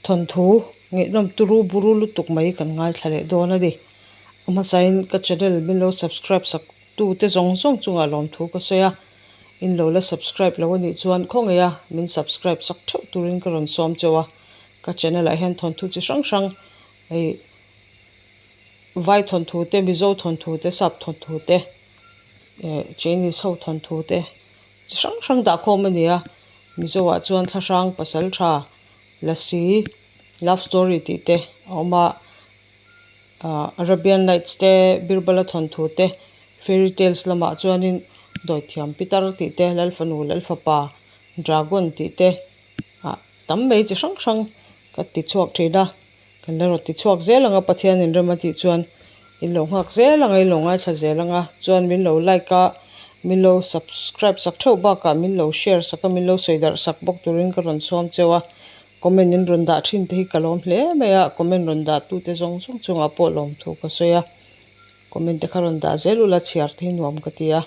Thawnthu ngaihnawm turu buru lutuk mai kan ngaithla leh dawn a ni. A hmasain ka channel min lo subscribe sak tute zawng zawng chungah lawmthu ka sawi a, in lo la subscribe lo a nih chuan khawngaih a min subscribe sak theuh turin ka rawn sawm cheu a, ka channel ah hian thawnthu chi hrang hrang hei vai thawnthu te, Mizo thawnthu te, Sap thawnthu te, eh Chinese ho thawnthu te chi hrang hrang dah khawm a ni a, Mizo ah chuan Thlahrang Pasal Tha Lasi Love Story tih te a awm a, ah Arabian Nights te Birbala thawnthu te Fairy Tales lamah chuanin Dawithiam Pitar tih te Lalfanu Lalfapa Dragon tih te ah tam mai chi hrang hrang ka ti chhuak thin a, kan la rawn ti chhuak zel ang a Pathian in rem a tih chuan in lo nghak zel ang a in lo ngaithla zel ang a chuan min lo like a min lo subscribe sak theuh bakah min lo share sak a min lo sawi darh sak bawk turin ka rawn chhuam cheu a comment in rawn dah thin te hi ka lawm hle mai a comment rawn dah tu te zawng zawng chungah pawh lawmthu ka sawi a comment te kha rawn dah zel ula chhiar te hi nuam ka ti a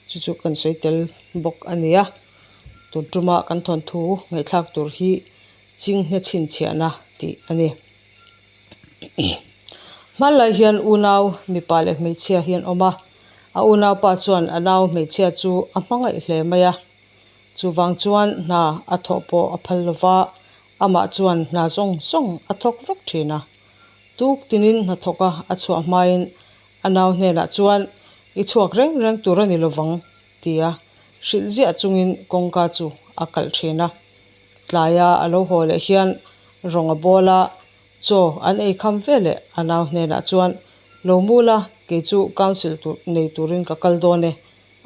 chu chu kan sawi tel bawk a ni a tun tuma kan thawnthu ngaihthlak tur hi chinghne chhinchhiahna tih a ni. Hmanlai hian unau mipa leh hmeichhia hi an awm a, a unaupa chuan a nau hmeichhia chu a hmangaih hle mai a. Chuvang chuan hna a thawh pawh a phal lo va, amah chuan hna zawng zawng a thawk vek thin a. Tuk tinin hna thawka a chhuah hmain a nau hnenah chuan, I chhuak reng reng tur a ni lovang, tia hrilh ziah chungin kawngka chu a kalh thin a. Tlaia a lo haw leh hian rawng a bawl a, chaw an ei kham ve leh a nau hnenah chuan, Lo mu la, kei chu council tur nei turin ka kal dawn e,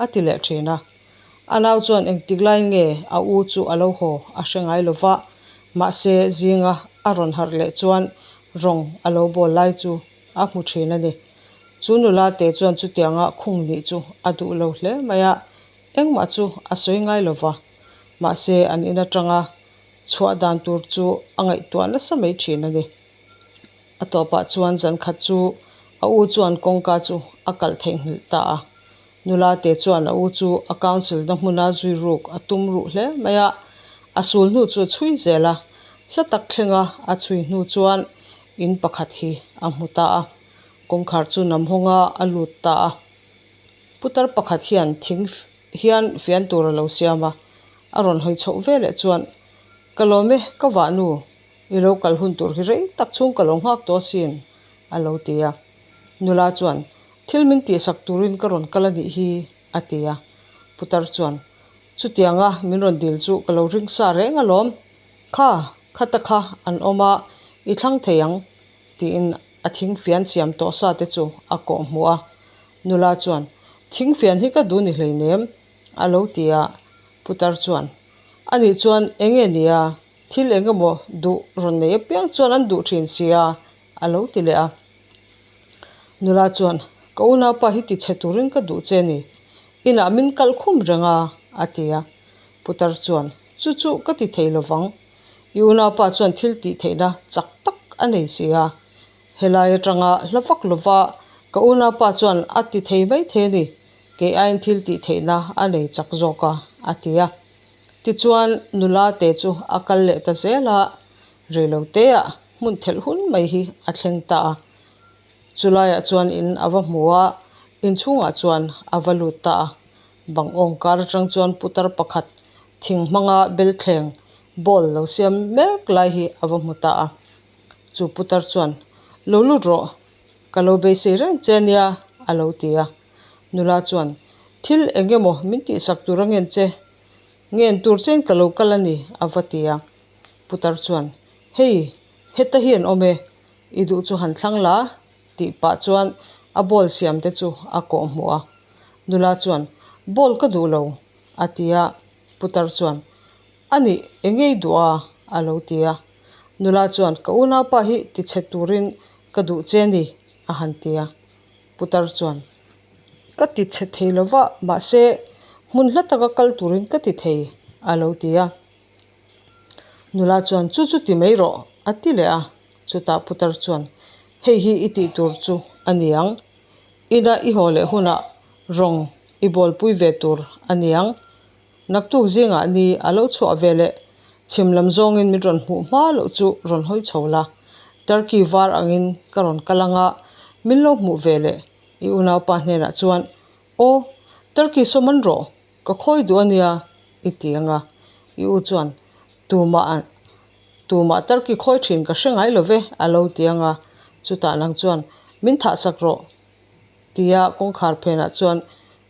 a ti leh thin a. A nau chuan engtik lai nge a u chu a lo haw a hre ngai lo va, mahse zinga a rawn harh leh chuan rawng a lo bawl lai chu a hmu thin a ni. Chu nula te chuan chutianga khung nih chu a duh lo hle mai a, engmah chu a sawi ngai lo va. Mahse an in atanga chhuah dan tur chu a ngaihtuah nasa mai thin a ni. A tawpah chuan zan khat chu a u chuan kawngka chu a kalh theihnghilh ta a. Nula te chuan a u chu a council na hmuna zui ruk a tum ruh hle mai a, a sul hnu chu a chhui zel a, hla tak thlenga a chhui hnu chuan in pakhat hi a hmu ta a, kawngkhar chu nam hawnga a lut ta a. Putar pakhat hian thing hian fian tur a lo siam a, a rawn hawi chhoh veleh chuan, Ka lawm e, ka vah nu, i lo kal hun tur hi rei tak chhung ka lo nghak tawh asin, a lo ti a. Nula chuan, Thil min tihsak turin ka rawn kal a nih hi, a ti a. Putar chuan, Chutianga min rawn dil chu ka lo ring sa reng alawm. Kha, khata kha an awm a, i thlang thei ang, tiin a thing fian siam tawh sa te chu a kawh hmuh a. Nula chuan, Thingfian hi ka duh ni hleinem, a lo ti a. Putar chuan, A nih chuan eng nge nia, thil eng emaw duh rawn nei apiang chuan an duh thin sia, a lo ti leh a. Nula chuan, Ka unaupa hi ti chhe turin ka duh che ni, inah min kal khum reng a, a ti a. Putar chuan, Chu chu ka ti thei lovang, i unaupa chuan thil tih theihna chak tak a nei sia. Helai atanga hla vak lova ka unaupa chuan a ti thei mai thei a ni, kei aiin thil tih theihna a nei chak zawk a, a ti a. Tichuan nula te chu a kal leh ta zel a, reiloteah hmun thelh hun mai hi a thleng ta a. Chulaiah chuan in a va hmu a, inchhungah chuan a va lut ta a. Bang awng kar atang chuan putar pakhat thing hmanga belthleng ball lo siam mek lai hi a va hmu ta a. Chu putar chuan, Lo lut rawh, ka lo beisei reng che nia, a lo ti a. Nula chuan, Thil eng emaw min tihsak tur a ngen che, ngen tur chein ka lo kal a ni, a va ti a. Putar chuan, Hei, heta hi an awm e, i duh chu han thlang la, tih pah chuan a ball siam te chu a kawh hmuh a. Nula chuan, Ball ka duh lo, a ti a. Putar chuan, A nih, eng nge i duh a? a lo ti a. Nula chuan, Ka unaupa hi tichhe turin ka duh che ni, a han ti a. Putar chuan, Ka tichhe thei lo va, mahse, hmun hla taka kal turin ka ti thei, a lo ti a. Nula chuan, Chu chu ti mai rawh, a ti leh a. Chutah Putar chuan, Hei hi i tih tur chu a ni ang. Ina i haw leh hunah rawng i bawlpui ve tur a ni ang. Naktuk zingah ni a lo chhuah ve leh. Chhim lam zawngin min rawn hmuh hma loh chu rawn hawi chho la. Turkey var angin ka rawn kal anga min lo hmuh ve leh i unaupa hnenah chuan, Aw, Turkey saw man rawh, ka khawi duh a nia, i ti anga. I u chuan, Tumah tumah Turkey khawi thin ka hre ngai lo ve, a lo ti anga. Chutah nang chuan, Min thahsak rawh, tia kawngkhar phenah chuan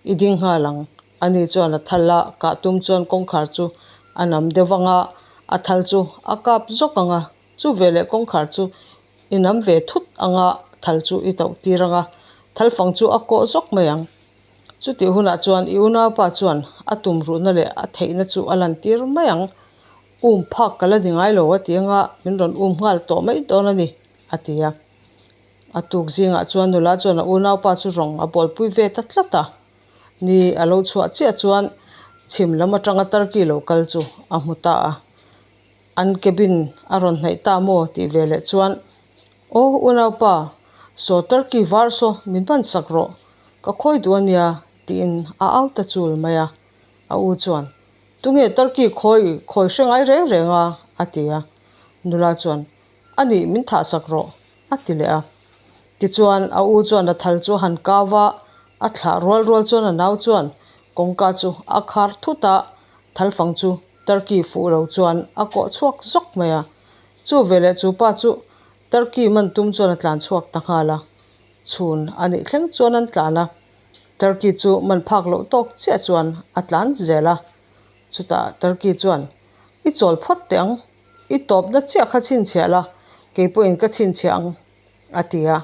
i ding nghal ang. Ani chuan a thal a, kah tum chuan kawngkhar chu a nam deuh vang a, a thal chu a kap zawk ang a, chu veleh kawngkhar chu i nam ve thut ang a, thal chu i tauh tir ang a, thal fang chu a kawh zawk mai ang. Chutih hunah chuan i unaupa chuan a tumruhna leh a theihna chu a lantir mai ang. Um phak ka la ni ngai lo a ti ang a, min rawn um nghal tawh mai dawn a ni, a ti a. A tuk zingah chuan nula chuan a unaupa chu rawng a bawlpui ve ta tlat a. Ni a lo chhuah chiah chuan chhim lam atanga Turkey lo kal chu a hmu ta a. An cabin a rawn hnaih ta maw tih ve leh chuan, Aw unaupa, saw Turkey var saw min hman sak rawh, ka khawi duh a nia tiin a au ta chul mai a. A u chuan, Tunge Turkey khawi khawi hre ngai reng reng a? a ti a. Nula chuan, A nih min thah sak rawh, a ti leh a. Tichuan, a u chuan a thal chu a han kau a, a thlah rual rual chuan a nau chuan kawngka chu a khar thut a, thalfang chu Turkey fuh lo chuan a kawh chhuak zawk mai a. Chu veleh chu pa chu Turkey man tum chuan a tlan chhuak ta nghal a. Chhun a nih thleng chuan an tlan a, Turkey chu man phak loh tawk chiah chuan a tlan zel a. Chutah Turkey chuan, I chawl phawt teh ang, i tawpna chiah kha chhinchhiah la, kei pawhin ka chhinchhiah ang, a ti a.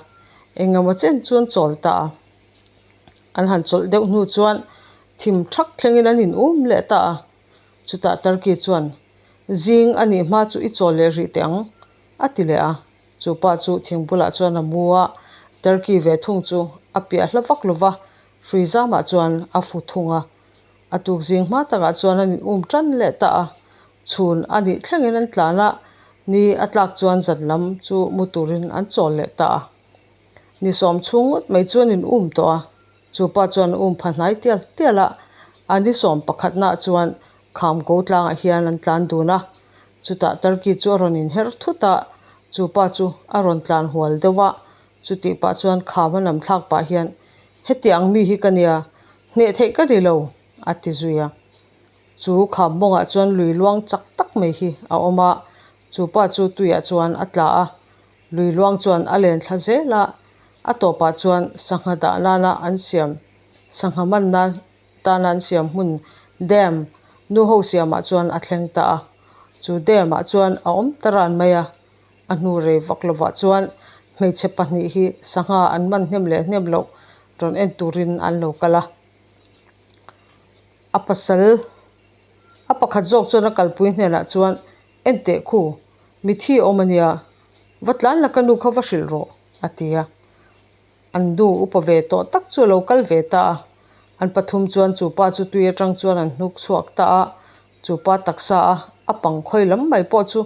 Engemaw chen chu an chawl ta a. An han chawlh deuh hnu chuan thim thak thlengin an in um leh ta a. Chutah Turkey chuan, Zing a nih hma chu i chawl leh rih teh ang, a ti leh a. Chu pa chu thing bulah chuan a mu a, Turkey ve thung chu a piah hla vak lo va, hrui zamah chuan a fu thung a. A tuk zing hma takah chuan an in um tan leh ta a, chhun a nih thlengin an tlan a, ni a tlak chuan zan lam chu mu turin an chawl leh ta a. Ni sawm chhung ngawt mai chu an in um tawh a, chu pa chuan um pha hnai tial tial a, a ni sawm pakhatnaah chuan kham ko tlangah hian an tlan dun a, chutah Turkey chu a rawn inher thut a, chu pa chu a rawn tlan hual deuh a, chutih pah chuan kham a nam thlak pah hian, Hetiang mi hi ka nia, Hneh theih ka ni lo, a ti zui a. Chu kham mawngah chuan lui luang chak tak mai hi a awm a, chu pa chu tuiah chuan a tla a. Lui luang chuan a len thla zel a, a tawpah chuan sangha dah nana an siam, sangha man nan tana an siam hmun dam nu ho siamah chuan a thleng ta a. Chu dam ah chuan a awm ta ran mai a, a hnu rei vak lovah chuan hmeichhe pahnih hi sangha an man hnem leh hnem loh rawn en turin an lo kal a. A pasal, a pakhat zawk chuan a kalpui hnenah chuan, En teh khu, mithi a awm a nia, va tlan la ka nu kha va hrilh rawh, a ti a. An nu upa ve tawh tak chu a lo kal ve ta a. An pathum chuan chu pa chu tui atang chuan an hnuk chhuak ta a, chu pa taksa a a pang khawi lam mai pawh chu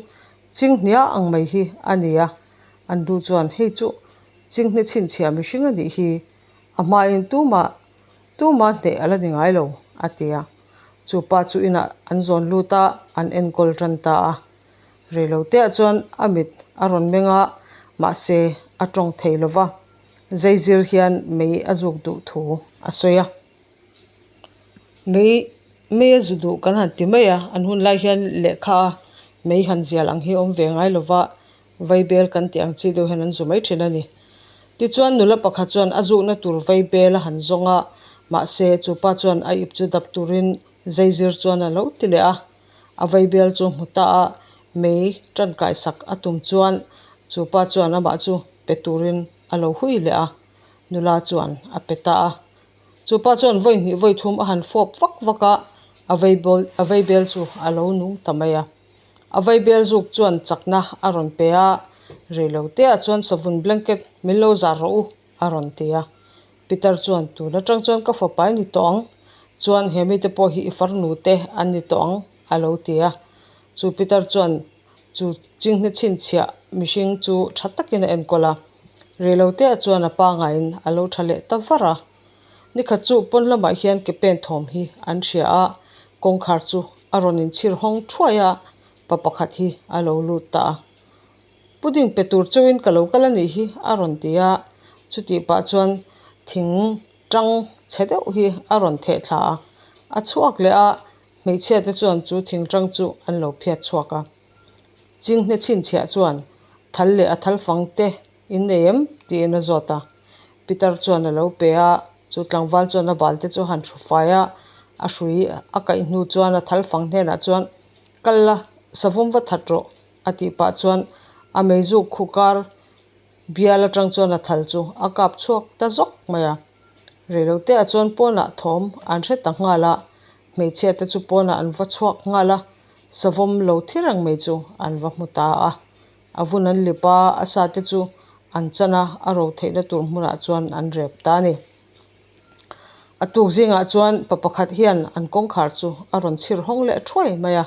chinghnia ang mai hi a ni a. An nu chuan hei chu Chinghne chhinchhiah mihring a nih hi, a hmain tumah tumah hneh a la ni ngai lo, a ti a. Chu pa chu inah an zawn lut a, an enkawl tan ta a. Reiloteah chuan a mit a rawn meng a, mahse a tawng thei lo va, zaizir hian mei a zuk duh thu a sawi a. Mei mei a zu duh kan han ti mai a, an hun lai hian lehkha a mei han zial ang hi a awm ve ngai lo va, vaibel kan tih ang chi deuh hian an zu mai thin a ni. Tichuan nula pakhat chuan a zukna tur vaibel a han zawng a, mahse chu pa chuan a ip chu dap turin zaizir chuan a lo ti leh a, a vaibel chu hmu ta a, mei tangkai sak a tum chuan chu pa chuan amah chu pe turin a lo hui leh a, nula chuan a pe ta a. Chu pa chuan vawi hnih vawi thum a han fawp vak vak a, a veibawl a veibel chu a lo nung ta mai a. A veibel zuk chuan chakna a rawn pe a, rei lo teah chuan savun blanket min lo zar rawh u a rawn ti a. Peter chuan tun atang chuan ka fapa i ni tawh ang, chuan he mite pawh hi i farnu te an ni tawh ang a lo ti a. Chu Peter chuan chu chinghne chhinchhiah mihring chu tha takin a enkawl a, reiloteah chuan a pangaiin a lo tha leh ta var a. Nikhat chu pawn lamah hian ke pen thawm hi an hria a, kawngkhar chu a rawn inchhir hawng thuai a, Pa pakhat hi a lo lut ta a. Pudding pe tur chauhin ka lo kal a nih hi a rawn ti a, chutih pah chuan thing tang chhe deuh hi a rawn theh thla a, a chhuak leh a, hmeichhia te chuan chu thing tang chu an lo phiat chhuak a. Chinghne chhinchhiah chuan thal leh a thal fang te in nei em? tiin a zawt a. Pitar chuan a lo pe a, chu tlangval chuan a bal te chu a han hru fai a, a hrui a kaih hnu chuan a thal fang hnenah chuan Kal la, savawm va that rawh a tih pah chuan a meizuk khu kar bial atang chuan a thal chu a kap chhuak ta zawk mai a. Reiloteah chuan pawnah thawm an hre ta nghal a, hmeichhia te chu pawnah an va chhuak nghal a, savawm lo thi reng mai chu an va hmu ta a. A vun an lip a, a sa te chu an chan a, a ro theihna tur hmunah chuan an rep ta a ni. A tuk zingah chuan pa pakhat hian an kawngkhar chu a rawn chhir hawng leh thuai mai a,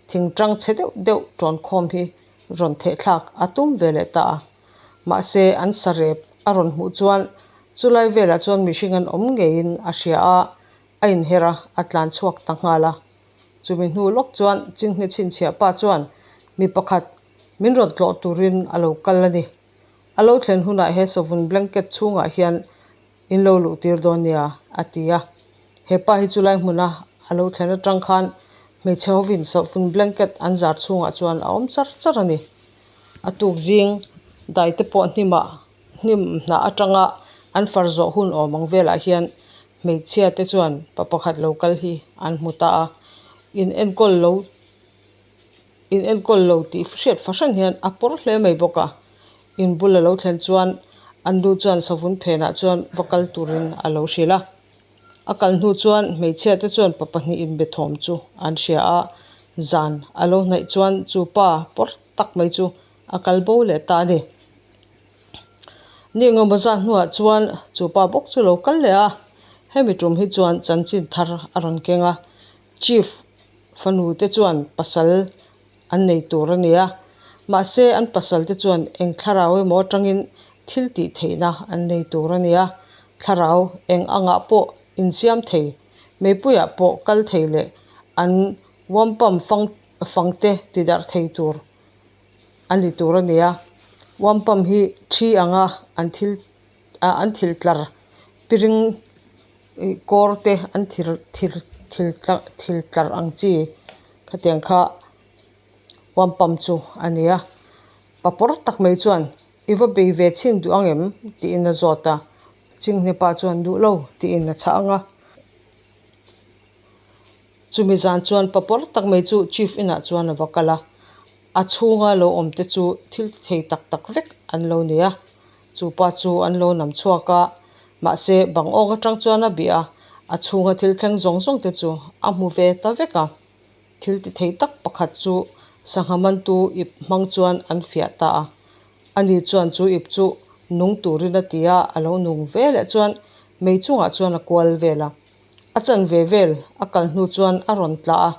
thingtang chhe deuh deuh tawn khawm hi rawn thehthlak a tum ve leh ta a. Mahse an sa rep a rawn hmuh chuan chulai velah chuan mihring an awm ngeiin a hria a, a inher a, a tlan chhuak ta nghal a. Chumi hnu lawk chuan Chinghne chhinchhiah pa chuan mi pakhat min rawn tlawh turin a lo kal a ni. A lo thlen hunah he savun blanket chhungah hian in lo luh tir dawn nia, a ti a. He pa hi chulai hmuna a lo thlen atang khan hmeichhe hovin savun blanket an zar chhungah chuan a awm char char a ni. A tuk zing dai te pawh hnimah hnim hnah atanga an far zawh hun awm ang velah hian hmeichhia te chuan pa pakhat lo kal hi an hmu ta a, in enkawl lo In enkawl lo tih hriat fahran hian a pawr hle mai bawk a, in bul a lo thlen chuan an nu chuan savun phenah chuan va kal turin a lo hrilh a. A kal hnu chuan hmeichhia te chuan pa pahnihin bethawm chu an hria a, zan a lo hnaih chuan chu pa pawr tak mai chu a kal bo leh ta a ni. Ni engemaw zat hnuah chuan chu pa bawk chu lo kal leh a, hemi tum hi chuan chanchin thar a rawn keng a, Chief fanu te chuan pasal an nei tur a ni a, mahse an pasal te chuan eng thlarau emaw atangin thil tih theihna an nei tur a ni a, thlarau eng angah pawh insiam thei, meipuiah pawh kal thei leh an wampum fang fang te tidarh thei tur a ni tur a ni a, wampum hi thi anga an thil an thil tlar piring Ih kawr te an thir thir thil tlar thil tlar ang chi khatiang kha wampum chu a ni a pa pawr tak mai chuan i va bei ve chhin duh ang em tiin a zawt a chinghne pa chuan duh lo tiin a chhah ang a chumi zan chuan pa pawr tak mai chu chief inah chuan a va kal a a chhunga lo awm te chu thil thei tak tak vek an lo ni a. Chu pa chu an lo nam chhuak a, mahse bang awk atang chuan a bih a, a chhunga thil thleng zawng zawng te chu a hmu ve ta vek a. Thil ti thei tak pakhat chu sangha mantu ip hmang chuan an fiah ta a. Ani chuan chu ip chu nung turin a ti a, a lo nung ve leh chuan mei chungah chuan a kual vel a. A chanve vel a kal hnu chuan a rawn tla a,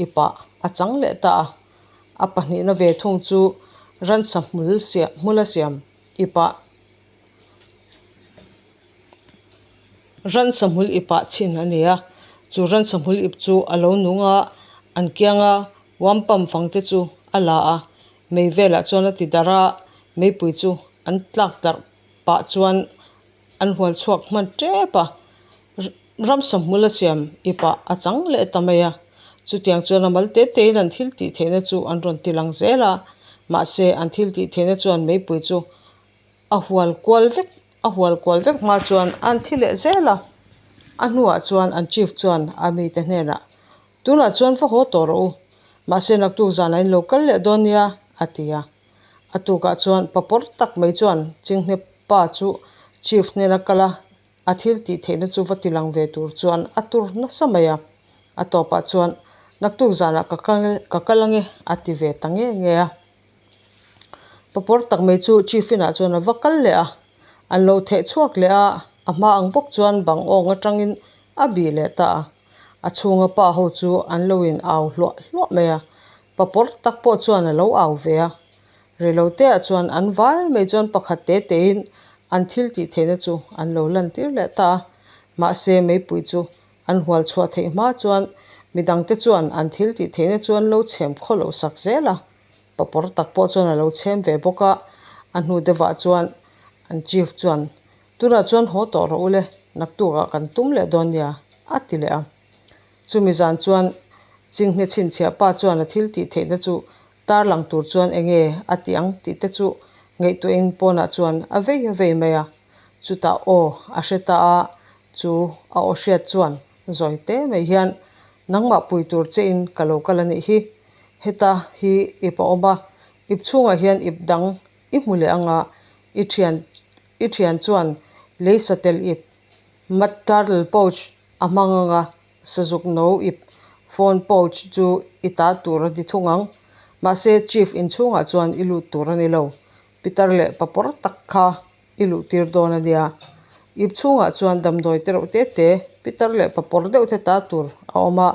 ipah a chang leh ta a. A pahnihna ve thung chu ransa hmul siam hmula siam ipah ransa hmul ipah chhin a ni a, chu ransa hmul ip chu a lo nung a, an kianga wampum fang te chu a la a, mei velah chuan a ti darh a, meipui chu an tlak darh pah chuan an hual chhuak hman tep a, ramsa hmul a siam ipah a chang leh ta mai a, chutiang chuan a mal te tein an thil tih theihna chu an rawn ti lang zel a, mahse an thil tih theihna chuan meipui chu a hual kual vek a hual kual vek hma chuan an thi leh zel a, a hnuah chuan an chief chuan a mite hnenah tunah chuan va haw tawh rawh u, mahse naktuk zanah in lo kal leh dawn nia a ti a. A tukah chuan papawr tak mai chuan Chinghne pa chu Chief hnena kal a, a thil tih theihna chu va tilang ve tur chuan a tur nasa mai a. A tawpah chuan naktuk zanah ka kal ka kal ange a ti ve ta nge nge a. Papawr tak mai chu Chief inah chuan a va kal leh a, an lo theh chhuak leh a, a hma ang bawk chuan bang awng atangin a bih leh ta a. A chhunga pa ho chu an lo in au hluah hluah mai a, Papawr tak pawh chuan a lo au ve a, reiloteah chuan an vai mai chuan pakhat te tein an thil tih theihna chu an lo lantir leh ta a, mahse meipui chu an hual chhuah theih hma chuan Midangte chuan an thil tih theihna chu an lo chhem khaw loh sak zel a, papawr tak pawh chuan a lo chhem ve bawk a. A hnu deuhah chuan an chief chuan, Tunah chuan haw tawh rawh u le, naktukah kan tum leh dawn nia, a ti leh a. Chumi zan chuan Chinghne chhinchhiah pa chuan a thil tih theihna chu tarlang tur chuan enge a tih ang tih te chu ngaihtuahin pawnah chuan a vei a vei mai a. Chutah aw a hre ta a, chu a aw hriat chuan zawi te mai hian nangmah pui tur che in ka lo kal a nih hi. Heta hi ip a awm a, ip chhungah hian ip dang i hmu leh ang a, i thian i thian chuan lei satel ip, mud turtle pouch, a hmang ang a, sazuk no ip phone pouch chu i ta tur a ni thung ang. Mahse chief inchhungah chuan i lut tur a ni lo. Pitar leh papawr tak kha i luh tir dawn a nia. Ip chhungah chuan damdawi te reuh te te, pitar leh papawr deuh te ta tur a awm a,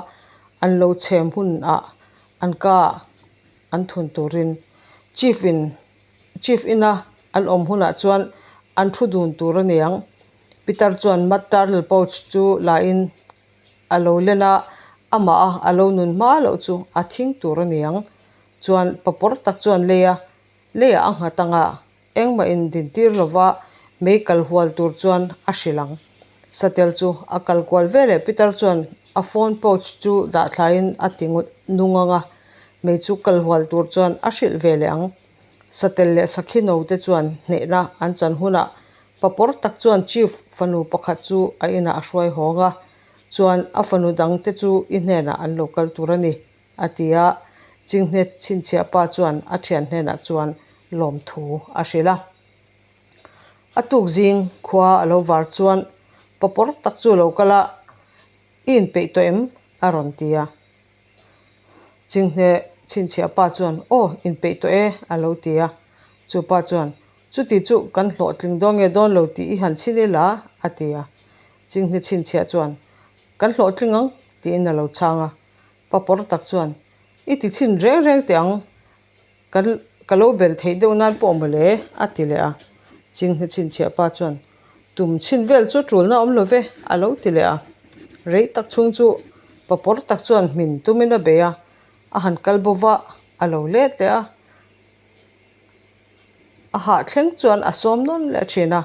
an lo chhem hunah an ka an thun turin chief in chief ina an awm hunah chuan an thu dun tur a ni ang. Pitar chuan mud turtle pouch chu la in a lo len a, amah a a lo nun hma loh chu a thing tur a ni ang. Chuan papawr tak chuan lei a, leiah a nghat ang a, engmah in dintir lova mei kal hual tur chuan a hrilh ang. Satel chu a kal kual ve leh Pitar chuan a phone pouch chu dah thlaiin a ti nung ang a, mei chu kal hual tur chuan a hrilh ve leh ang. Satel leh sakhi no te chuan hnehna an chan hunah Papawr tak chuan Chief fanu pakhat chu a inah a hruai hawng a, chuan a fanu dang te chu i hnenah an lo kal tur a ni, a ti a. Chinghne chhinchhiah pa chuan a thian hnenah chuan lawmthu a hrilh a. A tuk zing khua a lo var chuan papawr tak chu a lo kal a, I inpeih tawh em? a rawn ti a. Chinghne chhinchhiah pa chuan, Aw, inpeih tawh e, a lo ti a. Chu pa chuan, Chuti chu kan hlawhtling dawn nge dawn lo tih i han chhin ila, a ti a. Chinghne chhinchhiah chuan, Kan hlawhtling ang, tiin a lo chhang a. Pa pawr tak chuan, I ti chhin reng reng teh ang, kan ka lo bel theih deuh nan pawh mawle, a ti leh a. Chinghne chhinchhiah pa chuan, Tum chhin vel chu tulna awm lo ve, a lo ti leh a. Rei tak chhung chu pa pawr tak chuan hmin tumin a bei a, a han kal bo va, a lo let leh a. A hah thleng chuan a sawm nawn leh thin a,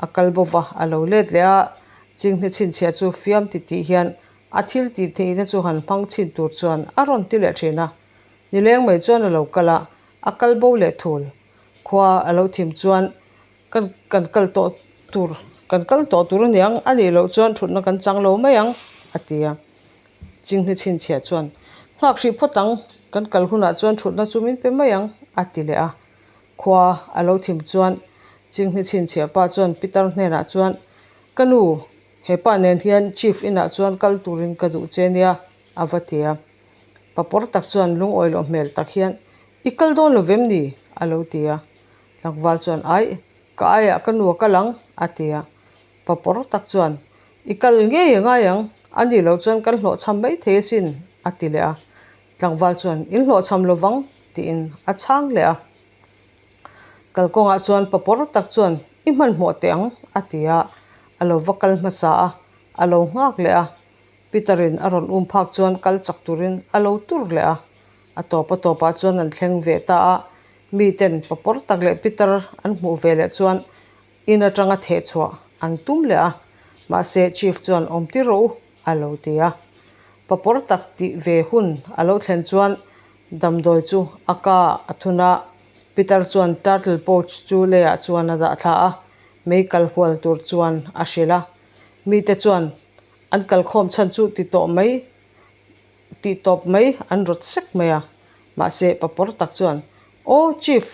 a kal bo va, a lo let leh a, Chinghne chhinchhiah chu fiam ti tih hian a thil tih theihna chu han hmang chhin tur chuan a rawn ti leh thin a. Nileng mai chuan a lo kal a, a kal bo leh thul. Khua a lo thim chuan kan kan kal tawh tur kan kal tawh tur a niang, a nih loh chuan thutna kan chang lo mai ang, a ti a. Chinghne chhinchhiah chuan, Nghak hrih phawt ang, kan kal hunah chuan thutna chu min pe mai ang, a ti leh a. Khua a lo thim chuan Chinghne chhinchhiah pa chuan Pitar hnenah chuan, Ka nu, he pa nen hian Chief inah chuan kal turin ka duh che nia, a va ti a. Papawr tak chuan lungawi loh hmel tak hian, I kal dawn lo vem ni? a lo ti a. Tlangval chuan, Aih, ka aiah ka nu a kal ang, a ti a. Papawr tak chuan, I kal ngei a ngai ang, a nih loh chuan kan hlawhchham mai thei asin, a ti leh a. Tlangval chuan, In hlawhchham lo vang, tiin a chhang leh a. Kalkawngah chuan papawr tak chuan, I hmanhmawh teh ang, a ti a. A lo va kal hmasa a, a lo nghak leh a. Peter-in a rawn um phak chuan kal chak turin a lo tur leh a. A tawp a tawpah chuan an thleng ve ta a. Miten papawr tak leh Peter an hmuh ve leh chuan In atanga theh chhuah an tum leh a, mahse Chief chuan awm tir rawh u a lo ti a. Papawr tak tih ve hun a lo thlen chuan damdawi chu a ka a thun a, Peter chuan turtle pouch chu leiah chuan a dah thla a, mei kal hual tur chuan a hrilh a. Mite chuan an kalkhawm chhan chu ti tawh mai tih tawp mai an rawt sek mai a, mahse papawr tak chuan Aw Chief,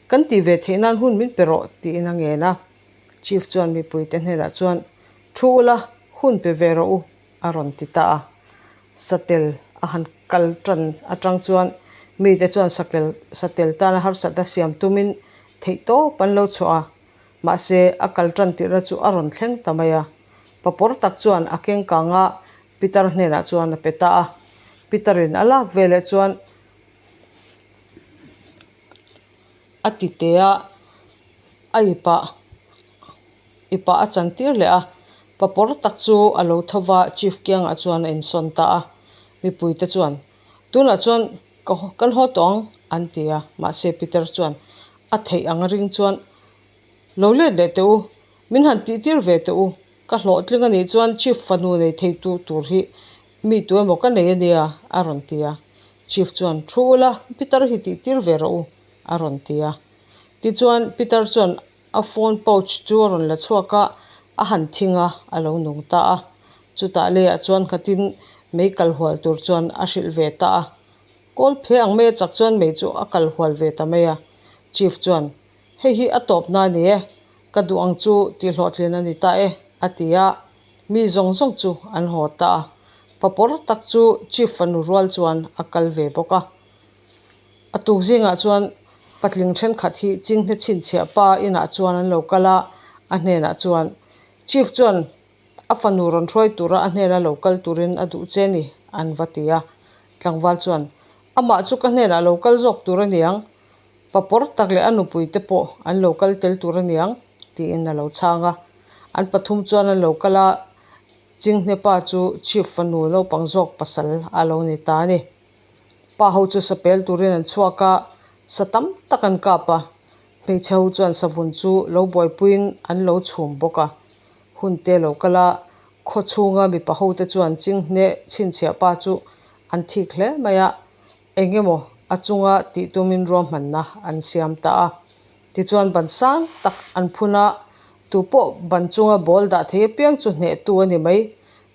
kan tih ve theih nan hun min pe rawh tiin a ngen a. Chief chuan mipuite hnenah chuan Thu ula, hun pe ve rawh u a rawn ti ta a. Satel a han kal tan atang chuan mite chuan sakel satel tana harsatna siam tumin theih tawp an lo chhuah a. Mahse a kal tan tirhna chu a rawn thleng ta mai a. Papawr tak chuan a keng kang a, Pitar hnenah chuan a pe ta a. Pitarin a lak veleh chuan a ti teh a, a ipah ipah a chan tir leh a. Papawr tak chu a lo tho va, Chief kiangah chuan a insawn ta a. Mipuite chuan, Tunah chuan ka kan haw tawh ang, an ti a. Mahse Peter chuan a theih ang ring chuan, Lo let leh teh u, min han tihtir ve teh u, ka hlawhtling a nih chuan Chief fanu nei theitu tur hi mi tu emaw ka nei a nia, a rawn ti a. Chief chuan, Thu ula, Peter hi tihtir ve rawh u, a rawn ti a. Tichuan Peter chuan a phone pouch chu a rawn la chhuak a, a han thing a, a lo nung ta a. Chutah leiah chuan khatin mei kal hual tur chuan a hrilh ve ta a. Kawl phe ang mai a chak chuan mei chu a kal hual ve ta mai a. Chief chuan, Hei hi a tawpna a ni e, ka duh ang chu tih hlawhtlin a ni ta e, a ti a. Mi zawng zawng chu an haw ta a. Papawr tak chu Chief fanu rual chuan a kal ve bawk a. A tuk zingah chuan patling thenkhat hi Chinghne chhinchhiah pa inah chuan an lo kal a, a hnenah chuan, Chief chuan a fanu rawn hruai tura a hnena lo kal turin a duh che ni, an va ti a. Tlangval chuan, Amah chu ka hnenah lo kal zawk tur a niang, papawr tak leh a nupui te pawh an lo kal tel tur a niang, tiin a lo chhang a. An pathum chuan an lo kal a, Chinghne pa chu Chief fanu naupang zawk pasal a lo ni ta a ni. Pa ho chu sa pel turin an chhuak a, sa tam tak an kap a. Hmeichhe ho chuan savun chu lo buaipuiin an lo chhum bawk a. Hun te lo kal a, khaw chhunga mipa ho te chuan chinghne chhinchhiah pa chu an thik hle mai a, eng emaw a chunga tih tumin ruahmanna an siam ta a. Tichuan ban sang tak an phun a, tupawh ban chunga ball dah thei apiang chu hnehtu a ni mai.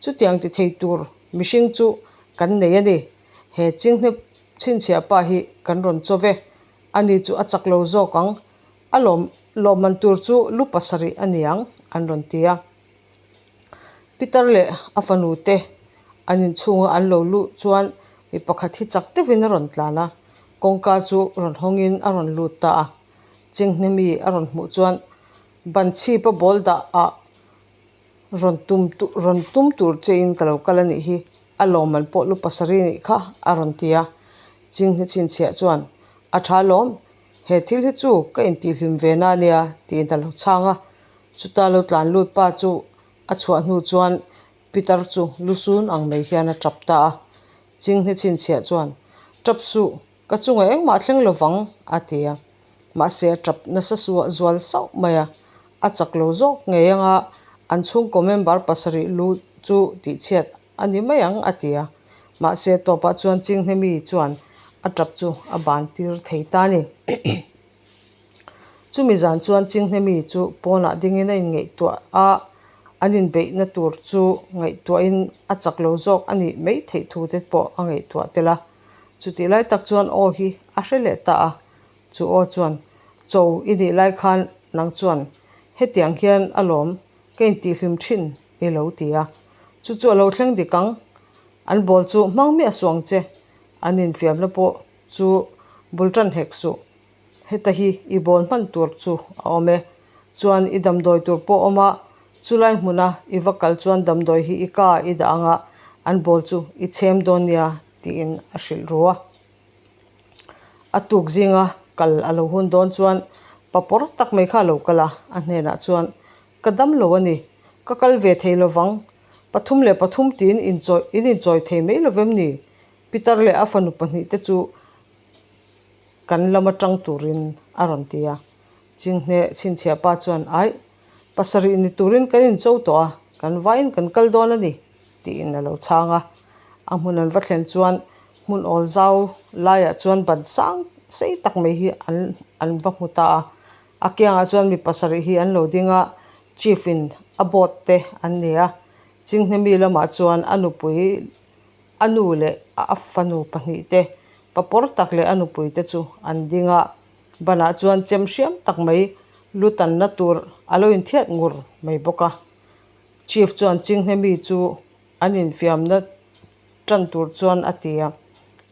Chutiang ti thei tur mihring chu kan nei a ni. He chinghne chhinchhiah pa hi kan rawn chaw ve. Ani chu a chak lo zawk ang. A lawm lawmman tur chu lu pasarih a ni ang, an rawn ti a. Peter leh a fanu te an inchhunga an lo luh chuan mi pakhat hi chak deuhin a rawn tlan a, kawngka chu rawn hawngin a rawn lut ta a. Chinghne mi a rawn hmuh chuan ban chhipa ball dah ah Rawn tum rawn tum tur chein ka lo kal a nih hi, a lawmman pawh lu pasarih nih kha, a rawn ti a. Chinghne chhinchhiah chuan, A tha lawm, he thil hi chu ka intihhlim ve na nia, tiin a lo chhang a. Chuta lo tlan lut pa chu a chhuah hnu chuan Peter chu lu sun ang mai hian a tap ta a. Chinghne chhinchhiah chuan, Tap suh, Ka chungah engmah thleng lovang, a ti a. Mahse a tap nasa zual sauh mai a. A chak lo zawk ngei anga an chhungkaw member pasarih lu chu tihchhiat a ni mai ang, a ti a. Mahse tawpah chuan Chinghne-mi chuan a tap chu a ban tir thei ta a ni. Chumi zan chuan Chinghne-mi chu pawnah dingin a inngaihtuah a, an inbeihna tur chu ngaihtuahin a chak lo zawk a nih mai theih thu te pawh a ngaihtuah tel a. Chutih lai tak chuan aw hi a hre leh ta a, chu aw chuan, Cho i nih lai khan nang chuan hetiang hian a lawm ka intihhlim thin i lo ti a, chu chu a lo thleng dik ang, an ball chu hmang miah suh ang che, an infiamna pawh chu bul tan hek suh, heta hi i ball hman tur chu a awm e, chuan i damdawi tur pawh awm a, chulai hmuna i va kal chuan damdawi hi i ka i dah ang a, an ball chu i chhem dawn nia tiin a hrilh ru a. A tuk zinga kal a lo hun dawn chuan papawr tak mai kha a lo kal a, a hnenah chuan, Ka dam lo a ni, ka kal ve thei lovang, pathum leh pathum tiin inchawi in inchawi thei mai lovem ni? Pitar leh a fanu pahnih te chu kan lam atang turin a rawn ti a. Chinghne chhinchhiah pa chuan, Aih, pasarih ni turin kan incho tawh a, kan vaiin kan kal dawn a ni, tiin a lo chhang a. A hmun an va thlen chuan hmun awl zau laiah chuan ban sang sei tak mai hi an an va hmu ta a. A kiangah chuan mi pasarih hi an lo ding a, Chief in a boat te an ni a. Chinghne mi lamah chuan a nupui a nu leh a fanu pahnih te, papawr tak leh a nupui te chu an ding a. Banah chuan chem hriam tak mai lu tanna tur a lo inthiat ngur mai bawk a. Chief chuan Chinghne mi chu an infiamna tan tur chuan a ti a.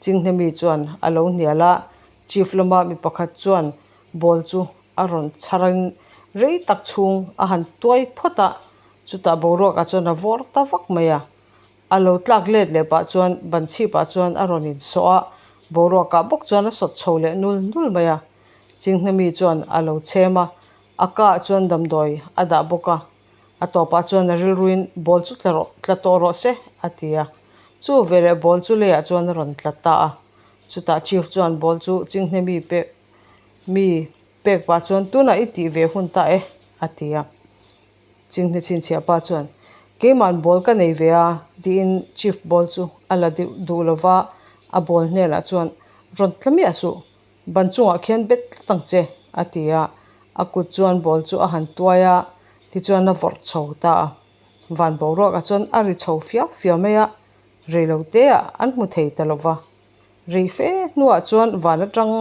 Chinghne mi chuan a lo hnial a, Chief lama mi pakhat chuan ball chu a rawn chharin rei tak chhung a han tuai phawt a, chutah boruakah chuan a vawr ta vak mai a. A lo tlak let leh pah chuan ban chhipah chuan a rawn insawh a, boruakah bawk chuan a sawt chho leh nul nul mai a. Chinghne mi chuan a lo chhem a, a kaah chuan damdawi a dah bawk a. A tawpah chuan a rilruin ball chu tla rawh, tla tawh rawh se, a ti a. Chu veleh ball chu leiah chuan a rawn tla ta a. Chutah Chief chuan ball chu chinghne mi pek mi pek pah chuan tunah i tih ve hun ta e a ti a. Chinghne chhinchhiah pa chuan Keima'n ball ka nei ve a tiin Chief ball chu a la deuh duh lo va, a ball hnenah chuan rawn tla miah suh, ban chungah khian bet tlat ang che a ti a. A kut chuan ball chu a han tuai a, tichuan a vawrh chho ta a. Van boruakah chuan a ri chho fiau fiau mai a, reiloteah an hmu thei ta lo va. Rei fe hnuah chuan van atang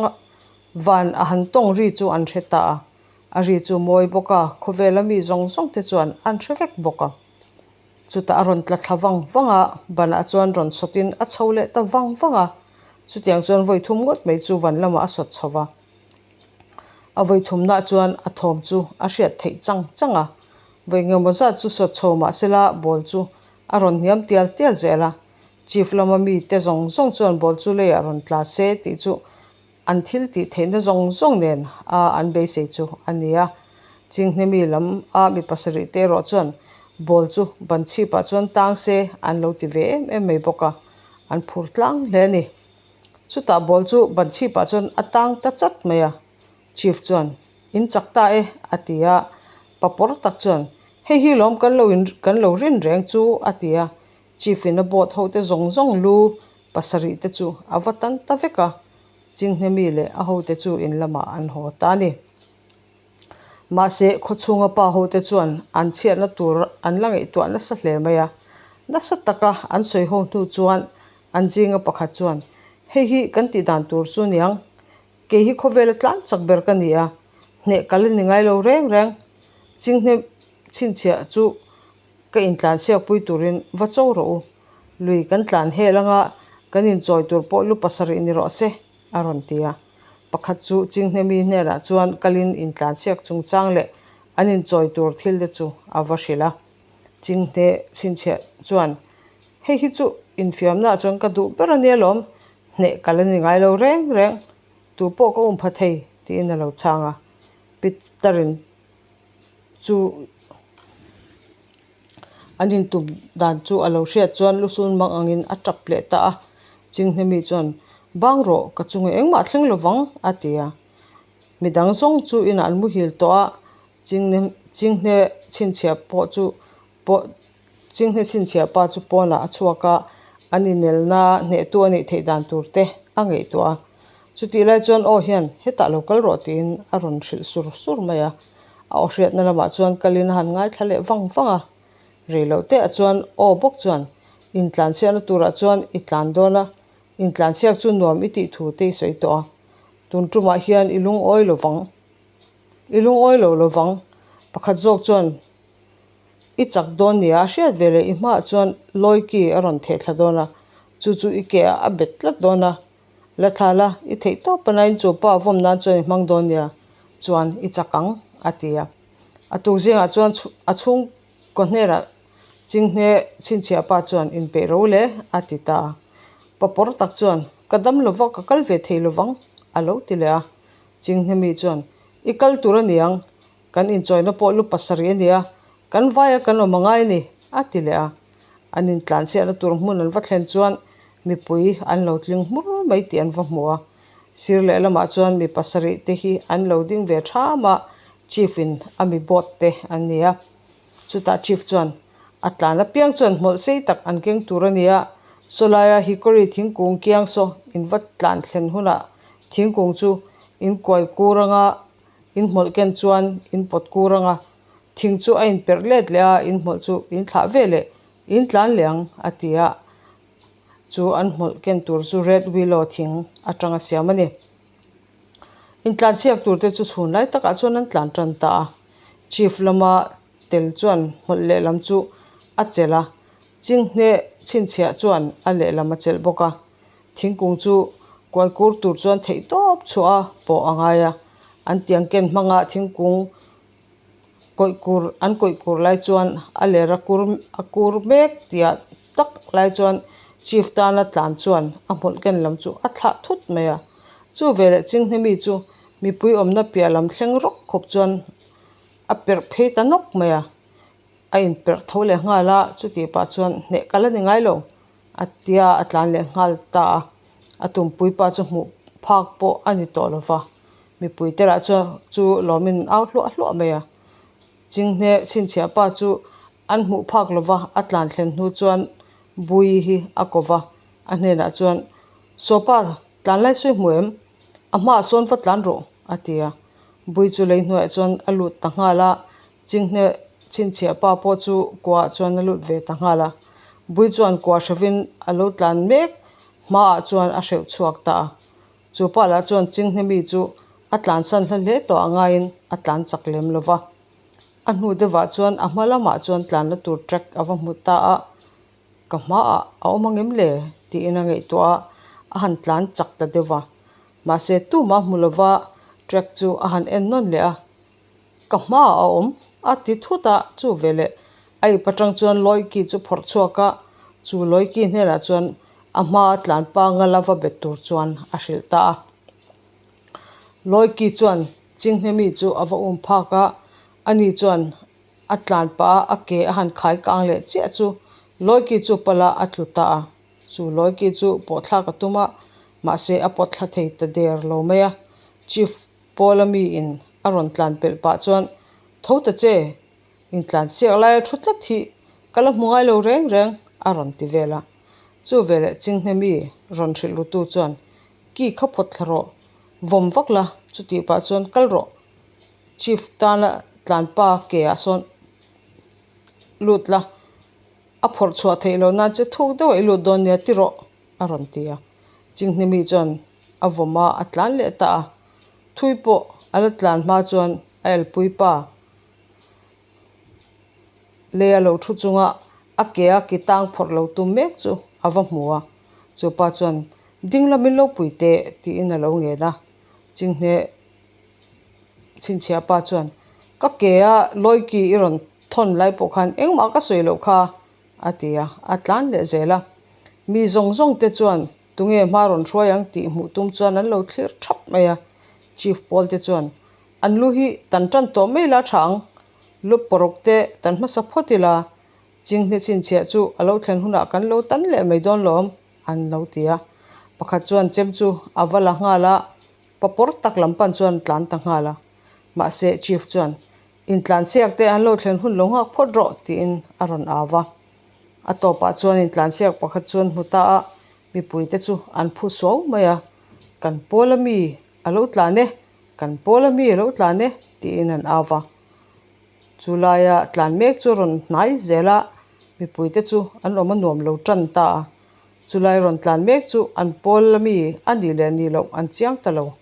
van a han tawng ri chu an hre ta a, a ri chu mawi bawk a, khawvela mi zawng zawng te chuan an hre vek bawk a. Chutah a rawn tla thla vang vang a, banah chuan rawn sawtin a chho leh ta vang vang a, chutiang chuan vawi thum ngawt mai chu van lamah a sawt chho va. A vawi thumnah chuan a thawm chu a hriat theih chang chang a, vawi engemaw zat chu sawt chho mahsela ball chu a rawn hniam tial tial zel a, Chief lama mite zawng zawng chuan ball chu leiah rawn tla se tih chu an thil tih theihna zawng zawng nen a an beisei chu a ni a. Chinghne mi lam a mi pasarih te erawh chuan ball chu ban chhipah chuan tang se an lo ti ve em em mai bawk a, an phur tlang hle a ni. Chutah ball chu ban chhipah chuan a tang ta chat mai a. Chief chuan, In chak ta e, a ti a. Papawr tak chuan, Hei hi lawm kan lo in kan lo rin reng chu, a ti a. Chief in a boat ho te zawng zawng lu pasarih te chu a va tan ta vek a. Chinghne mi leh a hote chu in lamah an haw ta a ni. Mahse, khawchhunga pa hote chuan an chhiatna tur an la ngaihtuah nasa hle mai a. Nasa taka an sawi ho hnu chuan an zinga pakhat chuan, Hei hi kan tih dan tur chu niang, Kei hi khawvela tlan chak ber ka ni a, hneh kal a ni ngai lo reng reng. Chinghne chhinchhiah chu ka intlansiak pui turin va cho rawh u. Lui kan tlan hel anga kan inchawi tur pawh lu pasarih ni rawh se, a rawn ti a. Pakhat chu Chinghne mi hnenah chuan kalin intlansiak chungchang leh an inchawi tur thil te chu a va hrilh a. Chinghne chhinchhiah chuan, Hei hi chu infiamnaah chuan ka duh ber a nia lawm, Hneh kal a ni ngai lo reng reng, tu pawh ka um pha thei tiin a lo chhang a. Peter-in chu an intum dan chu a lo hriat chuan lusun mang angin a tap leh ta a. Chinghne-mi chuan, Bang rawh, ka chunga engmah thleng lo vang, a ti a. Midang zawng chu inah an muhil tawh a, Chinghne Chinghne chhinchhiah pawh chu pawh Chinghne chhinchhiah pa chu pawnah a chhuak a, an inelna hnehtu a nih theih dan tur te a ngaihtuah a. Chutih lai chuan aw hian hetah lo kal rawh tiin a rawn hrilh sur sur mai a. A aw hriatna lamah chuan kalin a han ngaithla leh vang vang a. Rei loh tehah chuan aw bawk chuan intlanchhiatna turah chuan i tlan dawn a, intlanchhiak chu nuam i tih thu te i sawi tawh a. Tun tumah hian i lungawi lo vang. I lungawi lo lo vang. Pakhat zawk chuan I chak dawn nia a hriat ve leh i hmaah chuan Lawiki a rawn theh thla dawn a, chu chu i ke ah a bet tlat dawn a. La thla la, i theih tawp panain chu pa vawm nan chuan i hmang dawn nia, chuan i chak ang, a ti a. A tuk zingah chuan a chhungkaw hnenah Chinghne chhinchhiah pa chuan inpeih ro le, a ti ta a. Papawr tak chuan, Ka dam lova ka kal ve thei lovang, a lo ti leh a. Chinghne mi chuan, I kal tur a niang, Kan inchawina pawh lu pasarih a nia, kan vaia kan awm angai a ni, a ti leh a. An intlanchhiatna tur hmun an va thlen chuan mipui an lo tling hmur mai tih an va hmu a. Sir lehlamah chuan mi pasarih te hi an lo ding ve ṭham a, Chief in a mi boat te an ni a. Chutah Chief chuan, A tlan apiang chuan hmawlh sei tak an keng tur a nia, sawlaia hickory thingkung kiang saw in va tlan thlen hunah thingkung chu in kuai kur anga In hmawlh ken chuan in pawt kur ang a, thing chu a inperh let leh a, in hmawlh chu in thlah ve leh, in tlan leh ang, a ti a. Chu an hmawlh ken tur chu Red Willow thing atanga siam a ni. Intlanchhiak tur te chu chhun lai takah chuan an tlan tan ta a. Chief lama tel chuan hmawlh lehlam chu a chelh a, Chinghne chhinchhiah chuan a lehlam a chelh bawk a. Thingkung chu kuai kur tur chuan theih tawp chhuah a pawh a ngai a, an tiang ken hmanga thingkung kawih kur an kawih kur lai chuan a ler a kur a kur mek tih ah tak lai chuan chief tana tlan chuan a hmawlh ken lam chu a thlah thut mai a. Chu veleh chinghne mi chu mipui awmna piah lam thleng rawk khawp chuan a perh phei ta nawk mai a, a inperh tho leh nghal a, chutih pah chuan hneh kal a ni ngai lo. A tia a tlan leh nghal ta a. A tumpui pa chu hmuh phak pawh a ni tawh lo va. Mipui te lah chuan chu lawmin an au hluah hluah mai a. Chinghne chhinchhiah pa chu an hmuh phak lo va, a tlan thlen hnu chuan Bui hi a ko va. A hnenah chuan, Sawpa, tlan lai sawi hmu em? A hmaah sawn va tlan rawh, a ti a. Bui chu lei hnuaiah chuan a lut ta nghal a, Chinghne chhinchhiah pa pawh chu kuaah chuan a lut ve ta nghal a. Bui chuan kua hrevin a lo tlan mek hmaah chuan a hreuh chhuak ta a. Chu pa lah chuan Chinghne mi chu a tlansan hla hle tawh a ngaiin a tlan chak lem lo va. A hnu deuhah chuan a hma lamah chuan tlanna tur track a va hmu ta a. Ka hmaah a awm angem le? tiin a ngaihtuah a, a han tlan chak ta deuh va. Mahse tumah hmu lova track chu a han en nawn leh a, Ka hmaah a awm, a ti thut a, chu veleh a ip atang chuan Lawiki chu phawrh chhuak a, chu Lawiki hnenah chuan a hmaa tlan pa ngala va bet tur chuan a hrilh ta a. Lawiki chuan Chinghne-mi chu a va um phak a, ani chuan a tlan pah a, a ke a han khai kang leh chiah chu Lawiki chu pala a tlu ta a. Chu Lawiki chu pawhthlak a tum a, mahse a pawtthla thei ta der lo mai a. Chief Paula mi in a rawn tlan pelh pah chuan, Tho ta che, intlan siak laia thu tlat hi ka la hmu ngai lo reng reng, a rawn ti vel a. Chu veleh Chinghne mi rawn hrilh rutu chuan, Ki kha phawt thla rawh, vawm vak la, chutih pah chuan kal rawh, Chief tana tlanpa ke ah sawn lut la, a phawrh chhuah theih loh nan che thuk deuh a i lut dawn nia ti rawh, a rawn ti a. Chinghne mi chuan a vawm a, a tlan leh ta a. Thui pawh a la tlan hma chuan a elpui pa lei a lo thu chunga a ke a ki tang phawrh lo tum mek chu a va hmu a. Chu pa chuan, Ding la min lo pui teh, tiin a lo ngen a. Chinghne chhinchhiah pa chuan, Ka ke a lawiki i rawn thawn lai pawh khan engmah ka sawi loh kha, a ti a, a tlan leh zel a. Mi zawng zawng te chuan tunge hma rawn hruai ang tih hmuh tum chuan an lo thlir thap mai a. Chief Paul te chuan, An lu hi tan tan tawh mai la tha ang, lu paruk te tan hmasa phawt ila, Chinghne chhinchhiah chu a lo thlen hunah kan lo tan leh mai dawn lawm, an lo ti a. Pakhat chuan chem chu a va la nghal a, papawr tak lam pan chuan tlan ta nghal a. Mahse Chief chuan, Intlansiak te an lo thlen hun lo nghak phawt rawh, tiin a rawn au va. A tawpah chuan intlansiak pakhat chu an hmu ta a, mipuite chu an phu suau mai a, Kan pawl a mi a lo tlan e, kan pawl a mi a lo tlan e, tiin an au va. Chu laia tlan mek chu rawn hnai zel a, mipuite chu an awm a nuam lo tan ta a. Chu lai rawn tlan mek chu an pawl a mi a nih leh nih loh an chiang ta lo.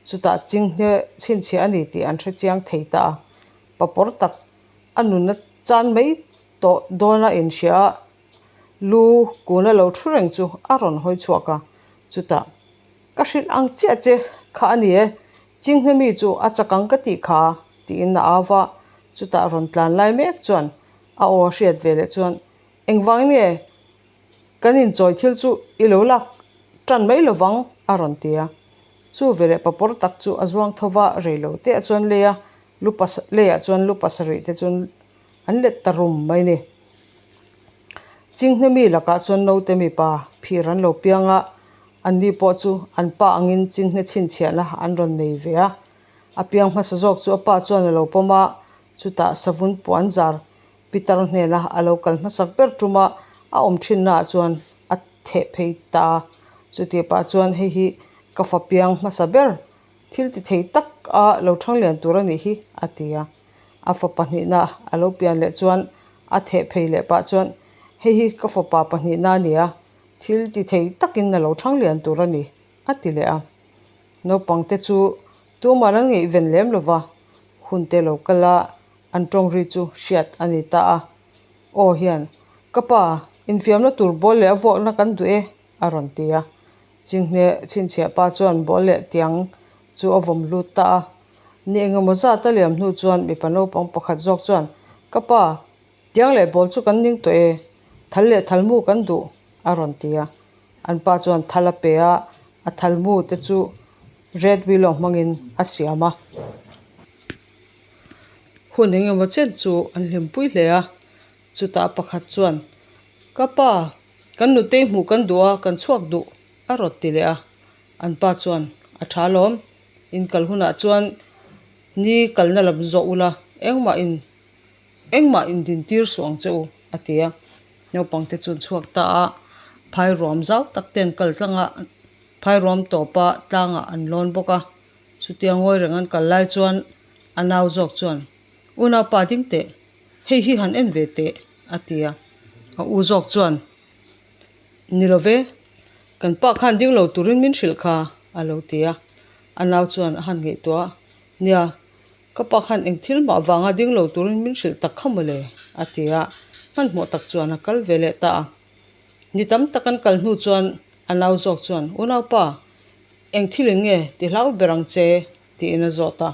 Chutah chinghne chhinchhiah a ni tih an hre chiang thei ta a, papawr tak a nunna chan mai tawh dawna inhria a, lu kuna lo thu reng chu a rawn hawi chhuak a, chutah, Ka hrilh ang chiah che kha a ni e, chinghne mi chu a chak ang ka tih kha, tiin a au va, chutah rawn tlan lai mek chuan a aw a hriat ve leh chuan, Engvang nge Kan inchawi thil chu i lo lak tan mai lo vang, a rawn ti a. Chu veleh papawr tak chu a zuang tho va, rei lo te ah chuan lei a, lu leiah chuan lu pasarih te chu an let ta rum mai ni. Chinghne mi lakah chuan naute mipa phir an lo piang a, anni pawh chu an pa angin chinghne chhinchhiahna an rawn nei ve a. A piang hmasa zawk chu a pa chuan a lo pawm a, chutah savun puan zar Pitar hnena a lo kal hmasak ber tuma a awm thinnaah chuan a theh phei ta a. Chutih pah chuan hei hi ka fa piang hmasa ber, thil ti thei tak a lo thang lian tur a nih hi, a ti a. A fa pahnihna a lo pian leh chuan a theh phei leh pah chuan hei hi ka fapa pahnihna a ni a, thil ti thei takin a lo thang lian tur a ni, a ti leh a. Naupangte chu tumah an ngaihven lem lova, hunte lo kal a, An tawng ri chu hriat a ni ta a. Aw hian, Ka pa, infiamna tur ball leh a vuakna kan duh e, a rawn ti a. Chinghne chhinchhiah pa chuan ball leh tiang chu a vawm lut ta a. Ni engemaw zat a liam hnu chuan mipa naupang pakhat zawk chuan, Ka pa, tiang leh ball chu kan ning tawh e, thal leh thalmu kan duh, a rawn ti a. An pa chuan thal a pe a, a thalmu te chu red willow hmangin a siam a. Hun eng emaw chen chu an hlimpui hle a, chutah pakhat chuan, Ka pa, Kan nutei hmuh kan duh a, kan chhuak duh, a rawt ti leh a. An pa chuan, A tha lawm, in kal hunah chuan ni kalna lam zawh ula, engmah in engmah in din tir suh ang che u, a ti a. Naupangte chu an chhuak ta a, phai ruam zau tak te an kal tlang a, phai ruam tawpa tlangah an lawn bawk a. Chutia ngawi reng an kal lai chuan a nau zawk chuan, Unaupa ding teh, hei hi han en ve teh, a ti a. A u zawk chuan, Ni lo ve, kan pa khan ding lo turin min hrilh kha, a lo ti a. A nau chuan a han ngaihtuah a, Nia, ka pa khan eng thil mah vanga ding lo turin min hrilh tak kha mawle, a ti a. Hmanhmawh tak chuan a kal ve leh ta a. Ni tam tak an kal hnu chuan a nau zawk chuan, Unaupa, eng thil in nge ti hlau ber ang che? tiin a zawt a.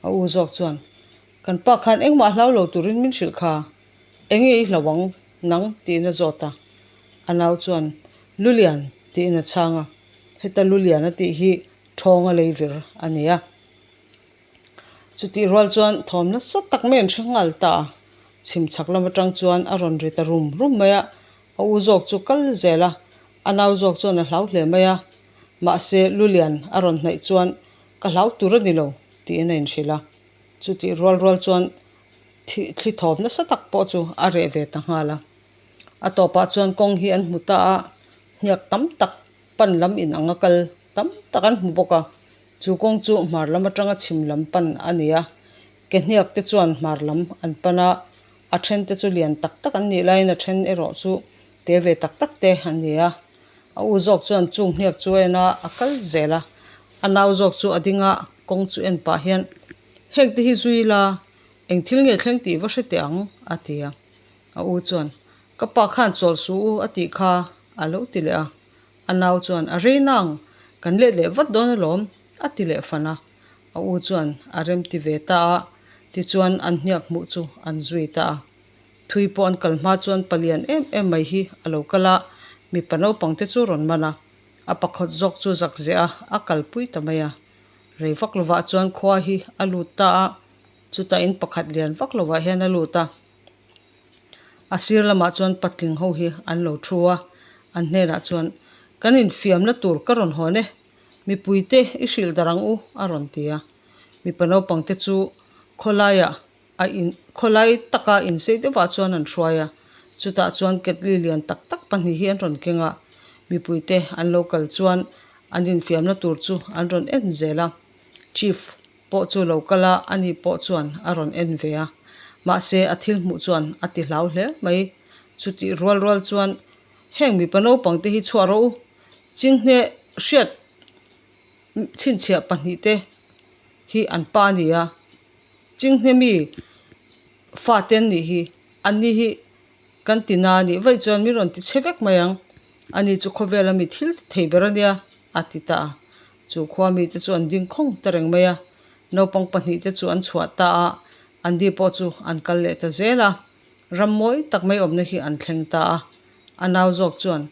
A u zawk chuan, Kan pa khan engmah hlau lo turin min hrilh kha, enge i hlau ang nang? tiin a zawt a. A nau chuan, Lulian, tiin a chhang a. Heta Lulian a tih hi Ṭhawnga leivir a ni a. Chutih rual chuan thawm nasa tak mai an hre nghal ta a. Chhim chhak lam atang chuan a rawn ri ta rum rum mai a, a u zawk chu kal zel a, a nau zawk chuan a hlau hle mai a. Mahse, Lulian a rawn hnaih chuan ka hlau tur a ni lo tiin a inhrilh a. Chutih rual rual chuan thli thawm nasa tak pawh chu a reh ve ta nghal a. A tawpah chuan kawng hi an hmu ta a, hniak tam tak pan lam in ang a kal tam tak an hmu bawk a. Chu kawng chu hmar lam atanga chhim lam pan a ni a, ke hniak te chuan hmar lam an pan a, a then te chu lian tak tak an nih laiin a then erawh chu te ve tak tak te an ni a. A u zawk chuan chung hniak chu a en a, a kal zel a. A nau zawk chu a ding a, kawng chu en pah hian, Heng te hi zui ila, eng thil nge thleng tih va hre teh ang, a ti a. A u chuan, Ka pa khan chawl suh u a tih kha, a lo ti leh a. A nau chuan, A rei nang, kan let leh vat dawn alawm, a ti leh fan a. A u chuan a rem ti ve ta a, tichuan an hniak hmuh chu an zui ta a. Thui pawh an kal hma chuan palian em em mai hi a lo kal a, mipa naupang te chu rawn man a. A pakhat zawk chu zak zeh a, a kalpui ta mai a. Rei vak lovah chuan khua hi a lut ta a, chutah in pakhat lian vak lovah hian a lut a. A sir lamah chuan patling ho hi an lo thu a, an hnenah chuan, Kan infiamna tur ka rawn hawn e, mipuite i hrilh darh ang u, a rawn ti a. Mipa naupangte chu khawlaiah a in khawlai taka insei deuhah chuan an hruai a, chutah chuan ketli lian tak tak pahnih hi an rawn keng a, mipuite an lo kal chuan an infiamna tur chu an rawn en zel a, Chief pawh chu lo kal a, ani pawh chuan a rawn en ve a, mahse a thil hmuh chuan a ti hlau hle mai, chutih rual rual chuan heng mipa naupang te hi chhuah rawh u, chinghne hriat chhinchhiah pahnih te hi an pa a ni a. Chinghne mi fate an nih hi, anni hi kan ti na a nih vaih chuan min rawn ti chhe vek mai ang, ani chu khawvela mi thil ti thei ber a nia, a ti ta a. Chu khua mite chu an ding khawng ta reng mai a, naupang pahnihte chu an chhuah ta a, anni pawh chu an kal leh ta zel a, ram mawi tak mai awmna hi an thleng ta a. A nau zawk chuan,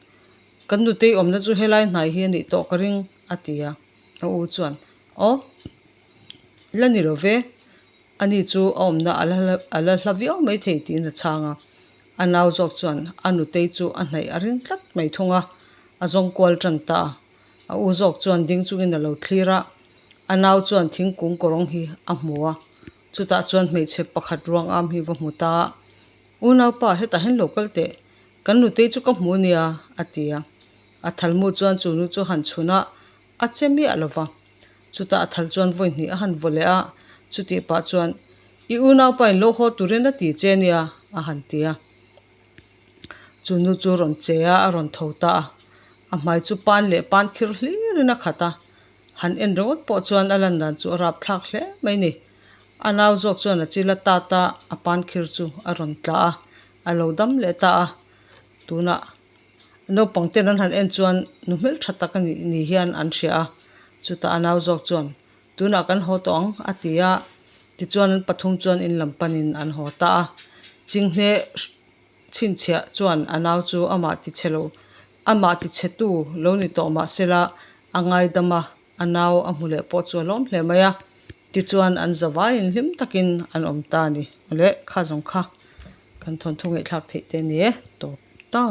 Kan nutei awmna chu helai hnai hi a nih tawh ka ring, a ti a. A u chuan, Aw. La ni lo ve, ani chu a awmna a la a la hla viau mai thei tiin a chhang a. A nau zawk chuan a nutei chu a hnaih a ring tlat mai thung a, a zawng kual tan ta a. A u zawk chuan ding chungin a lo thlir a, a nau chuan thingkung kawrawng hi a hmu a, chutah chuan hmeichhe pakhat ruang am hi va hmu ta a. Unaupa, hetah hian lo kal teh, kan nutei chu ka hmu a nia, a ti a. A thalmu chuan chu nu chu han chhun a, a che miah lo va. Chutah a thal chuan vawi hnih a han vaw leh a, chutih pah chuan, I unaupa in lo haw turin a ti che nia, a han ti a. Chu nu chu rawn che a, a rawn tho ta a. A hmai chu pan leh pan khir hlirin a khat a, han en ringawt pawh chuan a lan dan chu a rapthlak hle mai ni. A nau zawk chuan a chil a tat a, a pan khir chu a rawn tla a, a lo dam leh ta a. Tunah Naupang ten an han en chuan nu hmel tha tak a nih ni hian an hria a, chutah a nau zawk chuan, Tunah kan haw tawh ang, a ti a. Tichuan an pathum chuan in lam panin an haw ta a. Chinghne chhinchhiah chuan a nau chu amah ti chhe lo, amah ti chhe tu lo ni tawh mah sela a ngaidam a, a nau a hmu leh pawh chu a lawm hle mai a. Tichuan an zavaiin hlim takin an awm ta a ni. Awle, kha zawng kha kan thawnthu ngaihthlak theih te a ni e, tawp ta.